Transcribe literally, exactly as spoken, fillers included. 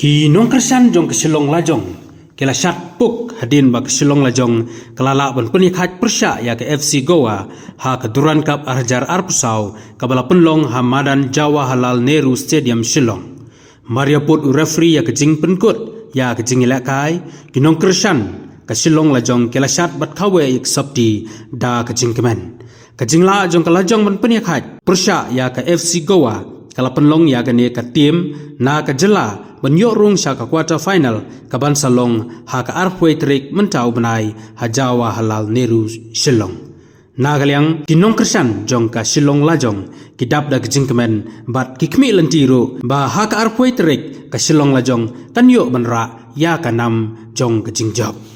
Ki nongkyrshan jong ka Shillong Lajong ki la shad puk hadien ba ka Shillong Lajong ka la lah ban pynïakhaid pyrshah ïa ka F C Goa ha ka Durand Cup ar hajar arphew saw kaba la pynlong ha madan Jawaharlal Nehru Stadium, Shillong. Mar ïa pud u referee ïa ka jingpynkut ïa ka jingïalehkai, ki nongkyrshan ka Shillong Lajong ki la shad bad khawe ïa ka sopti da ka jingkmen. Ka jinglah jong ka Lajong ban pynïakhaid pyrshah ïa ka F C Goa ka la pynlong ïa kane ka tim na ka jylla ban ïoh rung sha ka quarter final kaban sa long ha ka arphew tarik mynta u bnai ha Jawaharlal Nehru, Shillong. Na ka liang ki nongkyrshan jong ka Shillong Lajong ki dap da ka jingkmen bad ki khmih lynti ruh ba ha ka arphew tarik ka Shillong Lajong kan ïoh ban rah ïa ka nam jong ka jingjop.